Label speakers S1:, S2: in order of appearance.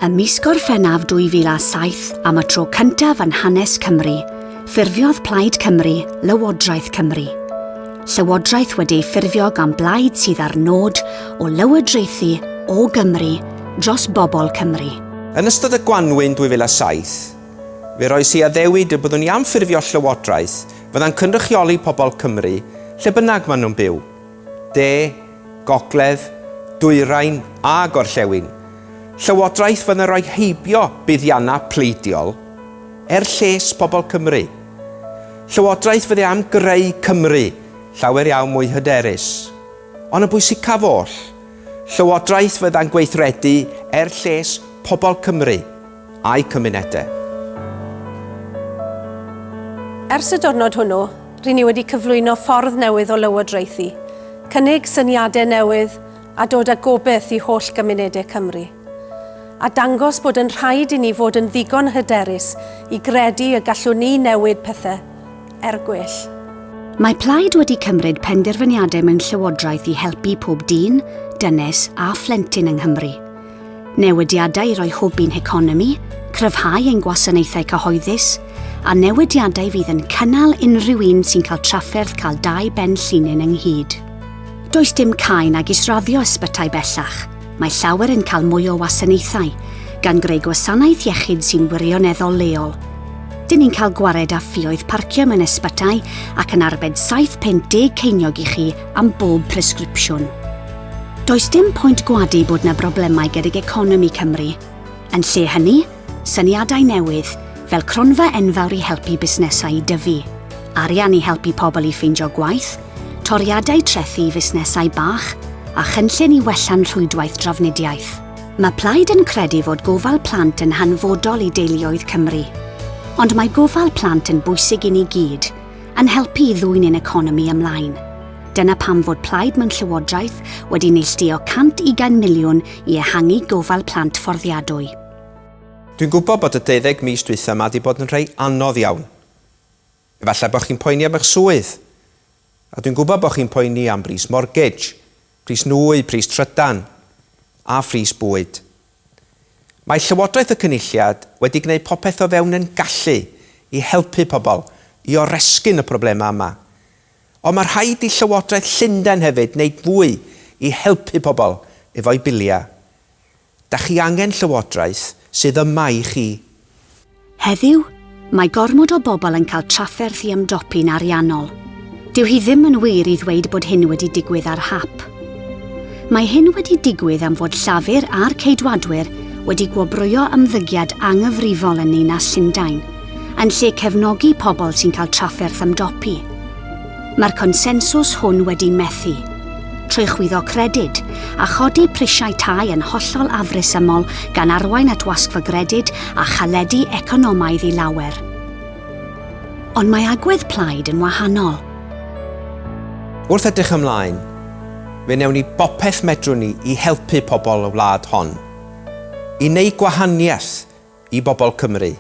S1: Ym mis Gorffennaf 2007, am y tro cyntaf yn hanes Cymru, ffurfiodd Plaid Cymru Lywodraeth Cymru. Llywodraeth wedi ei ffurfio gan blaid sydd â'r nod o lywodraethu o Gymru dros bobl Cymru.
S2: Yn ystod y gwanwyn 2007, fe roes i addewid y byddwn i am ffurfio llywodraeth fydda'n cynrychioli pobl Cymru lle bynnag maen nhw'n byw. De, Gogledd, Dwyrain a Gorllewin. Llywodraeth fydda'n rhoi heibio buddiannau pleidiol er lles pobl Cymru. Llywodraeth fydde am greu Cymru llawer iawn mwy hyderus. Ond yn bwysicaf oll, Llywodraeth fydda'n gweithredu er lles pobl Cymru a'u cymunedau.
S3: Ers y diwrnod hwnnw, ry'n ni wedi cyflwyno ffordd newydd o lywodraethu, cynnig syniadau newydd a dod â gobaith i holl gymunedau Cymru. A dangos bod yn rhaid i ni fod yn ddigon hyderus i gredu y gallwn ni newid pethau er gwell.
S1: Mae Plaid wedi cymryd penderfyniadau mewn llywodraeth i helpu pob dyn, dynes a phlentyn yng Nghymru. Newidiadau i roi hwb i'n heconomi, cryfhau ein gwasanaethau cyhoeddus, a newidiadau fydd yn cynnal unrhyw un sy'n cael trafferth cael dau ben llinyn ynghyd. Does dim cau nag israddio ysbytai bellach, mae llawer yn cael mwy o wasanaethau, gan greu gwasanaeth iechyd sy'n wirioneddol leol. Dyn ni'n cael gwared â ffioedd parcio mewn ysbytai ac yn arbed 7.10 ceiniog i chi am bob presgripsiwn. Does dim pwynt gwadu bod 'na broblemau gydag economi Cymru. Yn lle hynny, syniadau newydd, fel cronfa enfawr i helpu busnesau i dyfu, arian i helpu pobl i ffeindio gwaith, toriadau trethi i fusnesau bach, a chynllun i wella'n rhwydwaith drafnidiaeth. Mae Plaid yn credu fod gofal plant yn hanfodol i deuluoedd Cymru. Ond mae gofal plant yn bwysig i ni gyd, yn helpu i ddwyn ein economi ymlaen. Dyna pam fod Plaid mewn Llywodraeth wedi neilltuo 120 miliwn i ehangu gofal plant fforddiadwy.
S2: Dwi'n gwybod bod y deuddeg mis dwytha 'ma 'di bod yn rhai anodd iawn. Efallai bod chi'n poeni am eich swydd. A dwi'n gwybod bod chi'n poeni am bris mortgage, pris nwy, pris trydan, a phris bwyd. Mae Llywodraeth y Cynulliad wedi gwneud popeth o fewn yn gallu i helpu pobl i oresgyn y problemau yma. Ond mae rhaid i Llywodraeth Llundain hefyd wneud fwy i helpu pobl efo'u biliau. Da chi angen Llywodraeth sydd yma i chi.
S1: Heddiw, mae gormod o bobl yn cael trafferth i ymdopi'n ariannol. Dyw hi ddim yn wir i ddweud bod hyn wedi digwydd ar hap. Mae hyn wedi digwydd am fod Llafur a'r Ceidwadwyr wedi gwobrwyo ymddygiad anghyfrifol yn Ninas Llundain, yn lle cefnogi pobl sy'n cael trafferth ymdopi. Mae'r consensws hwn wedi methu. Trwy chwyddo credyd, a chodi prisiau tai yn hollol afresymol gan arwain at wasgfa gredyd a chaledi economaidd i lawer. Ond mae agwedd Plaid yn wahanol.
S2: Wrth edrych ymlaen, fe wnewn ni bopeth medrwn ni i helpu pobl y wlad hon, i wneud gwahaniaeth i bobl Cymru.